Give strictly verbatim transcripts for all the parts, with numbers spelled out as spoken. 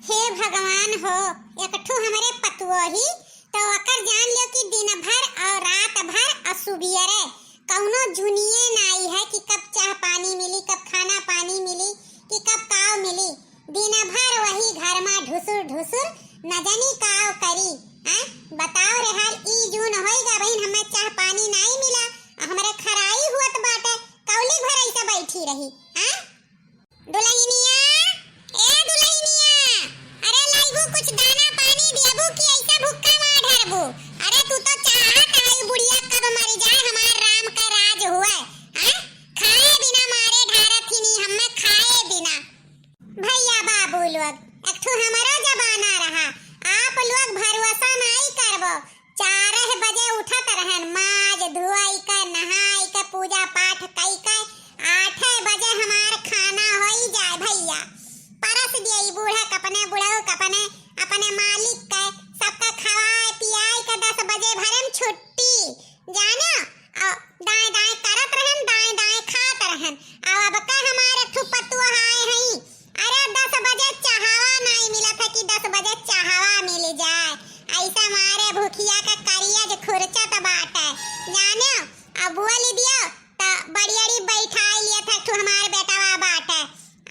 हे भगवान हो, एक ठो हमरे पतुओ ही, तो ओकर जान लियो कि दिन भर और रात भर और सुबियरे कौनो जुनिये नाई है कि कब चाह पानी मिली, कब खाना पानी मिली, कि कब काव मिली। दिन भर वही घर मा ढुसुर ढुसुर न जानी काव करी। हैं? बताओ रे हाल, ई जून होइगा बहिन, हमें चाह पानी नाई मिला, हमरे खराई हुअत बाटे, कौली भर ऐसे बैठी रही। हैं? दुलहिनिया, ए दुलहिनिया, अरे लइबू कुछ दाना पानी देबू कि ऐसे भुक्का मार ढरबू? अरे तू तो चाहत है बुढ़िया कब मर जाए, हमार राम का राज हुए, हैं? खाए बिना मारे ढारत ही नहीं, हमें खाए बिना। भैया बाबू लोग, एक ठो हमरो जमाना रहा, आप लोग भरोसा नाई करबो, चारह बजे उठत रहन, माज धोई के, नहाई के, पूजा पाठ कई के, आठे बजे हमार खाना होई जाए भैया। परस दिए बूढ़ा के अपने, बुढ़ऊ के अपने, अपने मालिक के, सबका खवाए पियाई के दस बजे भरे में छुट्टी। जाने, और दाएं दाएं करत रहन, दाएं दाएं खात रहन। और अब का हमारे ठू पतुआ आए हई, अरे दस बजे चाहवा नाई मिलत है कि दस बजे चाहवा मिल जाए। ऐसा मारे भूखिया के करिया जे खुरचत बाटे। जाने, अब बोल दियो त बड़ी अड़ी बैठाई लियत है ठू हमार बेटवा बाटे।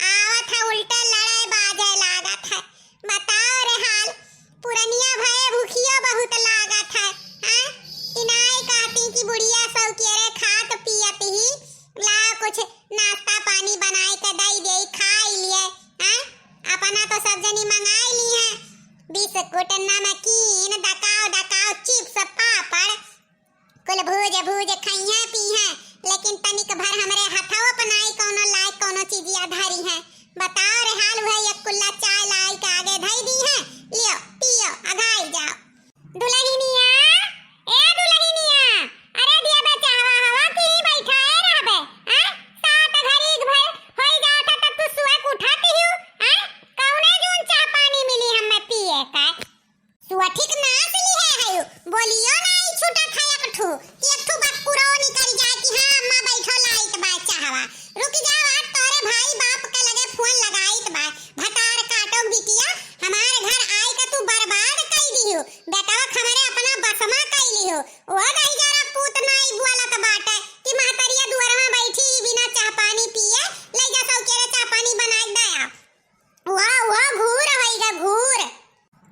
आवत है उल्टे लड़ाई बाजे लागत है। बताओ रे हाल, पुरनिया भये भूखियो बहुत लागत है, हैं? इनाई कहती कि बुढ़िया सौकेरे खात पियत ही, लाओ कुछ नाश्ता पानी बनाई के दई देई, खाई लिए, हैं? अपना तो सब जनी मंगाई ली हैं, बिस्कुट, नमकीन, डकाओ डकाओ, चिप्स, पापड़, कुल भूज भूज खइहें पीहें, लेकिन तनिक भर हमरे हथवा पर नाई कौनो लायक कौनो चीजिया धरी है। बताओ रे हाल, वह एक कुल्ला चाय लाई के आगे धई दी है, लियो पियो, अघाई जाओ। दुलहिनिया, ए दुलहिनिया, अरे दिया बे चाहवा हवा कि ही बैठा है रहबे, हैं? सात घड़ी भर होई जात है तब तू सुबह के उठाती हूँ, हैं? कौने जून चाह पानी मिली हमें पिए का? सुअठिक नास लिहे हयू, बोलियो नाई छूटत है एक ठू, कि एक ठू बक्कुरो निकल जाए कि हाँ अम्मा बैठो लाइत बा चाहवा। रुक जाओ, आज तोरे भाई बाप के लगे फोन लगाइत बा। भतार काटो बिटिया, हमार घर आई के तू बर्बाद कई दिहू। बेटवा हमरे अपना बस मा कई लिहू। ओ दही जरा पूत नाई बोलत बाटे कि महतरिया दुआर मा बैठी बिना चाह पानी पिए, ले जा सौकेरे चाह पानी बनाई दया। वाह, वाह, घूर होइगा, घूर।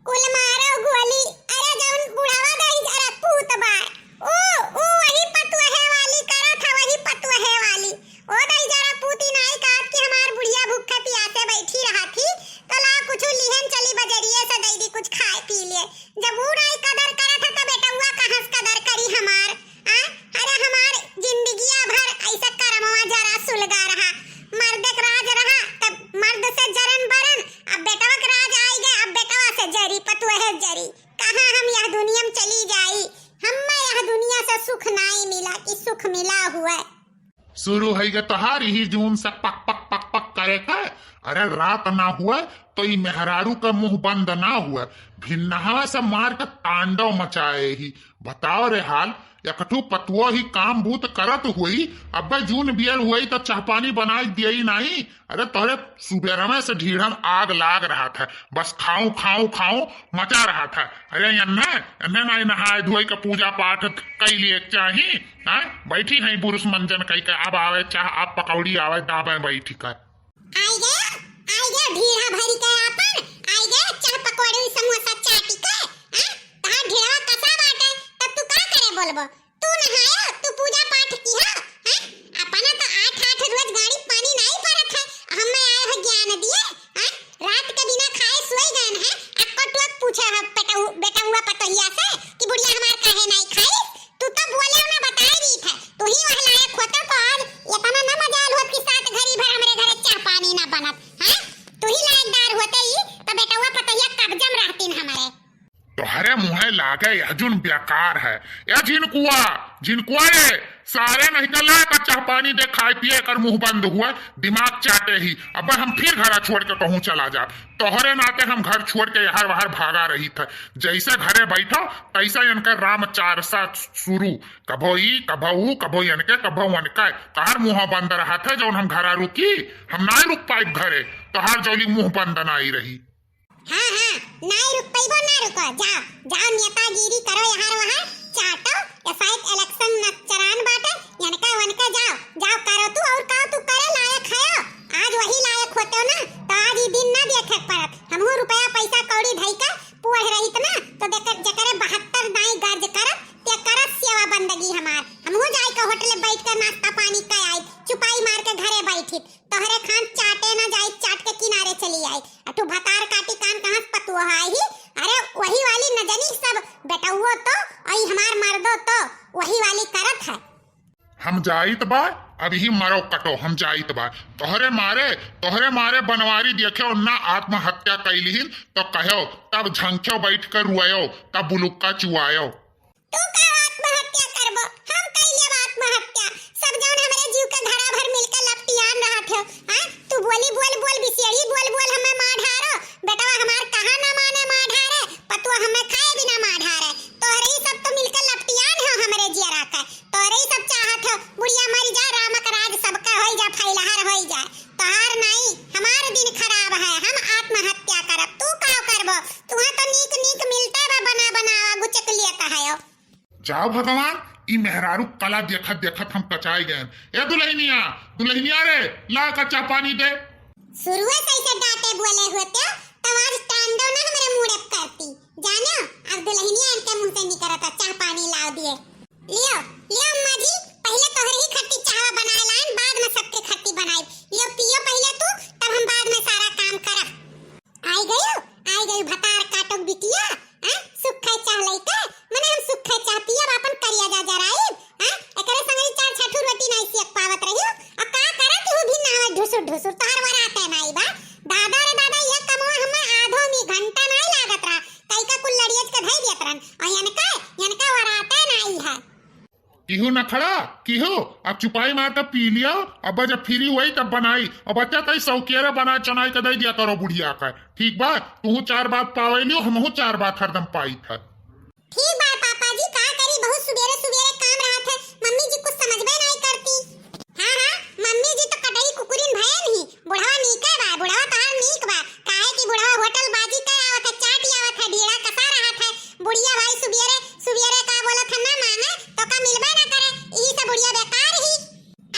कुल मारो गोली, अरे जौन बुढ़ावा दही जरा पूत बा, ऊ, ऊ वही पतुहे वाली करत है, वही पतुहे वाली। ओ दही जरा पूती नाई कहत कि हमार बुढ़िया भूखे पियासे बैठी रहत ही, तो ला कुछ लिहन चली बजरिए से दे दी, कुछ खाए पी ले। जब ऊ नाई कदर करत है, तो बेटउआ कहाँ से कदर करी हमार? आ? अरे हमार जिंदगिया भर ऐसा करमवा जरा सुलगा रहा, मर्द के राज रहा, तब मर्द से जरन बरन, अब बेटवा के राज आई गए, अब बेटवा से जरी, पतुहे जरी। कहाँ हम यह दुनिया में चली जाई, हमें यह दुनिया से सुख नाई मिला कि सुख मिला हुए। शुरू है गए तोहार यही जून से पक पक पक पक करे का। अरे रात ना हुए तो ई मेहरारू का मुंह बंद ना हुए, भिन्नहवा से मार के तांडव मचाए ही। बताओ रे हाल, एक ठू पतुओ ही काम बूत करत हुई, अबे जून बियल हुई तो चाह पानी बनाई दियई नाई। अरे तोरे सुबेरवे से ढीढ़म आग लाग रहत है, बस खाऊं खाऊं खाऊं मचा रहत है। अरे एन्ने, एन्ने नाई नहाए धोए के पूजा पाठ कई लिए चाही, हैं? बैठी हैं बुरुस मंजन कई के, अब आवे चाह, अब पकौड़ी आवे दाबे बैठी कर। आई गया, आई गया ढीढ़ा भरी के आपन, आई गया चाह पकौड़ी समोसा चाटी के, हैं? तहार ढीढ़वा कसा बाटे, तब तू का करे बोलबो? तू नहायो, तू पूजा पाठ किहा, हैं? अपना तो आठ आठ रोज गाड़ी पानी नाई पड़त है, हमें आए हो ज्ञान दिए, हैं? रात के बिना खाए सोई गए हैं, अक्को टुअक पूछे हो बेटऊ-, बेटउआ पतोहिया से कि बुढ़िया हमार काहे नाई खाई? तू तो बोले ना बताए दी थे, तू ही वह लायक होते तो आज इतना ना मजाल होत कि सात घड़ी भर हमरे घरे चाह पानी ना बनत, हैं? तू ही लायकदार होते ही तो बेटउआ पतोहिया कब्जा में रहतीन हमरे। तोहरे मुँहे लागे यह जुन बेकार है। ए झिनकुआ, झिनकुआ रे, सारे नहीं का ला का चाह पानी दे, खाए पिए कर मुँह बंद हुआ, दिमाग चाटे ही। अब हम फिर घरा छोड़ के कहूँ चला जा। तोहरे नाते हम घर छोड़ के यहर वहर भागा रही थे। जैसे घरे बैठो, तैसे इनका राम चारसा शुरू। कभो ई, कभो ऊ, कभो इनके, कभो उनके। तोहर मुँह बंद रहा थे, जौन हम घरा रुकी, हम नाई रुक पाइब घरे। तोहर जौली मुँह बंद नाई रही। हाँ, हाँ, नाई रुक पइबो, ना रुको, जाओ, जाओ नेतागिरी करो यहाँ वहाँ, चाटो, ये शायद election न चरान बाटे, यनका वनका जाओ, जाओ करो तू, और का तू करे लायक हयो, आज वही लायक होते हो ना, तो आज ई दिन ना देखे के पड़त, हमहू रुपया पैसा कौड़ी धई के पूछ रहित ना, तो देकर, जेकरे बहत्तर दाई गर्ज करत, ते करत सेवा बंदगी हमार, हमहू जाई के होटल बैठ के नाश्ता पानी कै आई, चुपाई मार के घरे बैठित, तोहरे खान चाटे ना जाई, चाट के किनारे चली आई। अठू भतार काटी कान कहाँ से पतुआ आई ही? अरे वही वाली न जनी सब बेटउओ तो, और ई हमार मर्दो तो वही वाली करत है। हम जाइत बा, अबही मरो कटो, हम जाइत बा। तोहरे मारे, तोहरे मारे बनवारी देखेउ ना आत्महत्या कइलिहिन, तो कहेउ, तब झंखेउ बैठ के रुआयो, तब बुलुक्का चुआयो। तू का आत्महत्या करबो? हम कइ लेब आत्महत्या। सब जौन हमरे जीव के घड़ा भर मिलके लपटियान रहत हो, हाँ? तू बोली बोल बोल, बिसेड़ी बोल बोल हमें मार ढारो। बेटवा हमार कहा ना माने मार ढारे, पतुआ हमें खाए बिना मार ढारे। तोहरे ही सब तो मिलके लपटियान हो हमरे जियरा के। तोहरे ही सब चाहत हो, बुढ़िया मरि जा, रामक राज सबका होई जा, फैलहर होई जा। तोहार नाई, हमार दिन खराब है, हम आत्महत्या करब। तू का करबो? तुहा तो नीक नीक मिलते बा, बना बनावा गुचक लेत हयो। जाओ भगवान, ई मेहरारू कला देखत देखत हम कचाई गए। ए दुल्हनिया, दुल्हनिया रे, ला का चाह पानी दे। शुरुए से ऐसे डांटे बोले होते, तब आज टांडो ना हमरे मुड़े पे करती। जानो, अब दुल्हनिया इनके मुंह से निकरता, चाह पानी लाओ दिए। लियो, लियो अम्मा जी, पहिले तोहरे ही खट्टी चाहवा बनाए लाइन, बाद में सबके खट्टी बनाई। लियो, पियो पहिले तू, तब हम बाद में सारा काम करब। आई गयो, आई गयो भतार काटो बिटिया, हैं? सुखे चाह लइके, मने हम सुखे चाह पियब, आपन करिया जा जराइब, हैं? एकरे संगे चार छठू रोटी नाई सेक पावत रहियो। आ का करत हूँ भी ना आवे ढुसुर ढुसुर, तोहर वराते नाई बा। दादा रे दादा, ये कमवा हमें आधो मी घंटा नाई लागत रहा, कई का कुल लड़ियज के धई देत रहन। और यनका, यनका वराते नाई है। किहू न खड़ा, किहू, अब चुपाई मार के पी लियो, अब जब फ्री हुई तब बनाई, अब बच्चा तई सौकेरे बना चनाई के दे दिया करो बुढ़िया का, ठीक बा? तू चार बात पावे लियो, हमहू चार बात हरदम पाई था। ठीक बा पापा जी, का करी, बहुत सुबेरे सुबेरे काम रहत है, मम्मी जी कुछ समझबे नहीं करती। हाँ, हाँ, मम्मी जी तो कटई कुकुरिन भयन ही, बुढ़वा नीके बा, बुढ़वा तहार नीक बा, काहे कि बुढ़वा होटल बाजी के आवत है, चाट आवत है, ढीड़ा कसा रहत है, बुढ़िया भाई सुबेरे सुबेरे का बोलत है ना मांगे, तो का मिलबे ना करे, यही से बुढ़िया बेकार ही।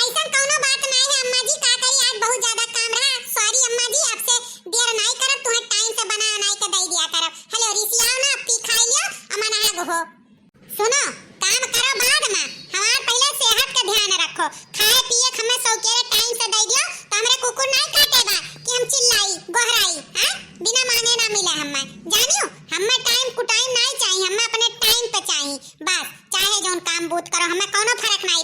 ऐसन कौनो बात नहीं है अम्मा जी, का करी, आज बहुत ज्यादा काम रहा। सॉरी अम्मा जी, आपसे देर नहीं करब, तुम्हें टाइम से बना बनाई के दे दिया करब। हेलो, रिसियाओ ना, अब पी खाई लियो, अमन आग हो। सुनो, काम करो बाद में, हमार पहले सेहत के ध्यान रखो। खाए पिए के हमें सौकेरे टाइम से दे दियो, तो हमरे कुकुर नहीं काटे बा कि हम चिल्लाई, गोहराई, हाँ? बिना मांगे ना मिले हमें। जानियो, हमें टाइम कुटाइम नहीं चाहिए, हमें अपने टाइम पे चाहिए। बस, चाहे जौन काम बूत करो, हमें कौनो फर्क नहीं